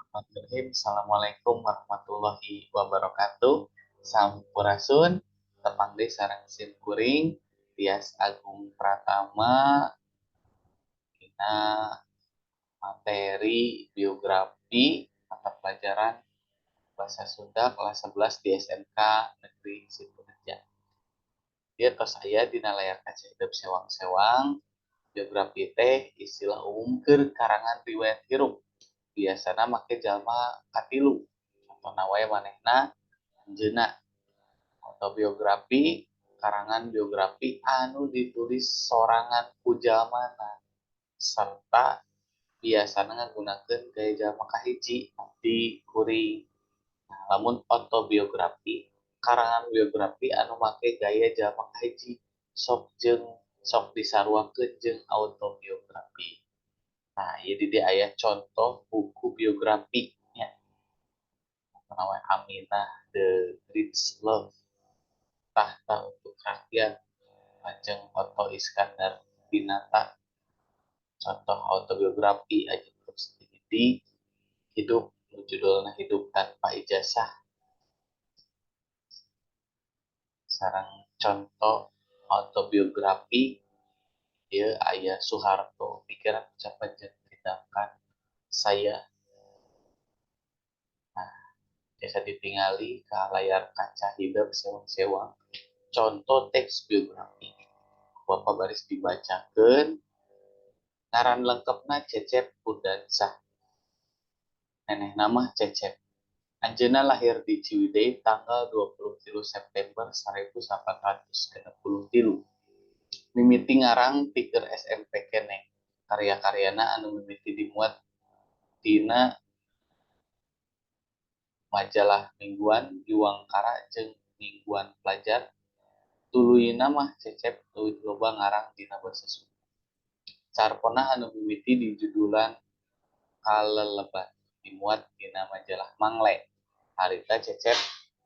Bismillahirrahmanirrahim. Assalamualaikum warahmatullahi wabarakatuh. Sampurasun, tepang deui sareng sim kuring Tias Agung Pratama dina materi biografi mata pelajaran Bahasa Sunda kelas 11 di SMK Negeri Situraja. Ieu tos aya dina layar kaca hidup sewang-sewang. Biografi teh istilah umum keur karangan riwayat hirup, biasana make jalma katilu, contohna wae manehna, anjeunna. Autobiografi karangan biografi anu ditulis sorangan ku jalmana serta biasana ngagunakeun gaya jalma kahiji, abdi, kuring. Nah, lamun otobiografi karangan biografi anu make gaya jalma kahiji, sok jeung sok disaruakeun jeung autobiografi. Nah, ieu di dieu aya contoh buku biografi nya. Namanya Aminah The Great Love, Tahta untuk Rakyat, Lajeng Otto Iskandar Dinata. Contoh autobiografi aja terus di hidup, judulnya Hidup Tanpa Ijazah. Sareng contoh autobiografi ieu aya Soeharto, Pikiran, Ucapan, dan Tindakan Saya. Nah, biasa ditingali ke layar kaca hidup sewang-sewang contoh teks biografi. Bapak baris dibacakan. Ngaran lengkapna Cecep Kurdansyah, nenehna mah Cecep. Anjeunna lahir di Ciwidey tanggal 23 September 1863. Mimiti ngarang ti keur SMP keneh. Karya-karyana anu mimiti dimuat dina majalah mingguan Juwangkara jeung Mingguan Pelajar. Tuluyna mah Cecep leuwih loba ngarang dina basa Sunda. Carponna anu mimiti dijudulan Kalelebat dimuat dina majalah Mangle. Harita Cecep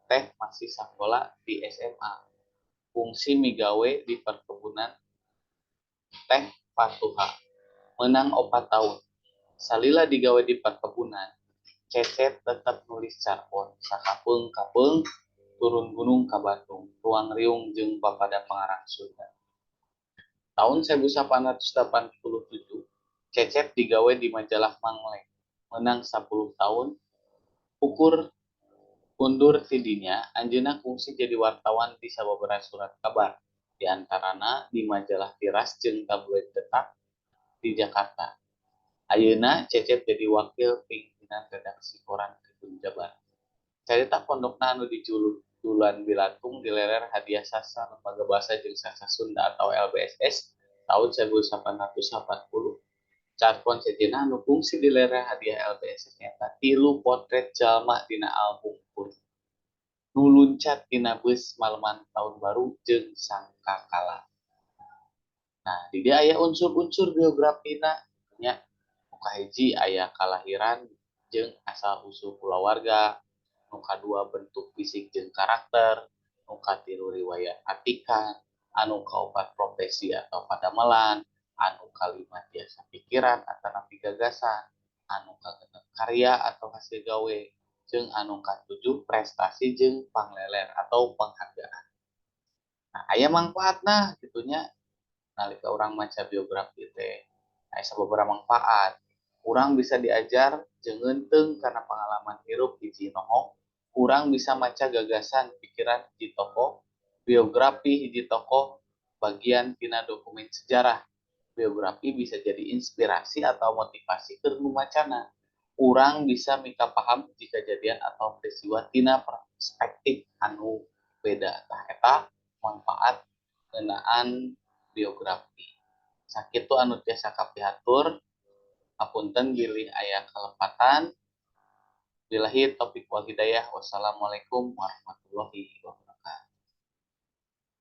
teh masih sakola di SMA. Kungsi migawe di perkebunan teh patuha meunang 4 taun. Salila digawe di perkebunan, Cecep tetep nulis carpon. Sakapeung-kapeung turun gunung ka Bandung, ruang-riung jeung papada pangarang Sunda. Taun 1887 Cecep digawe di majalah Mangle meunang 10 taun. Ukur undur ti dinya, anjeunna kungsi jadi wartawan di sababaraha surat kabar, di antarana di majalah Tiras jeung Tabloid Detak di Jakarta. Ayeuna Cecep jadi wakil pingpinan redaksi koran Tribun Jabar. Carita pondokna anu dijudulan Bilatung dileler Hadiah Sastra Lembaga Bahasa jeung Sastra Sunda atau LBSS taun 1880. Carpon sejenna anu kungsi dileler hadiah LBSS nyaeta Tilu Potret Jalma dina Album Kuring, Nu Luncat tina Beus Maleman Taun Baru, jeung Sangkakala. Nah, di dieu aya unsur-unsur biografina nya. Nu kahiji aya kalahiran jeung asal usul kulawarga, nu kadua bentuk fisik jeung karakter, nu katilu riwayat atikan, anu kaopat profesi atau padamelan, anu kalima tiasa pikiran atanapi gagasan, anu kagenep karya atau hasil gawe, jeung anu katujuh prestasi jeung pangleler atau penghargaan. Nah, aya mangfaatna kitu nya nalika urang maca biografi teh, aya sababaraha mangfaat. Urang bisa diajar jeung ngeunteung kana pangalaman hirup hiji noho, urang bisa maca gagasan pikiran hiji tokoh, biografi hiji tokoh bagian tina dokumen sejarah. Biografi bisa jadi inspirasi atau motivasi keur nu macana. Urang bisa mikapaham hiji kajadian atau peristiwa tina perspektif anu beda. Tah, eta manfaat ngeunaan biografi. Sakitu anu tiasa kapihatur. Hapunten bilih aya kalepatan. Billahi taufik wal hidayah. Wassalamualaikum warahmatullahi wabarakatuh.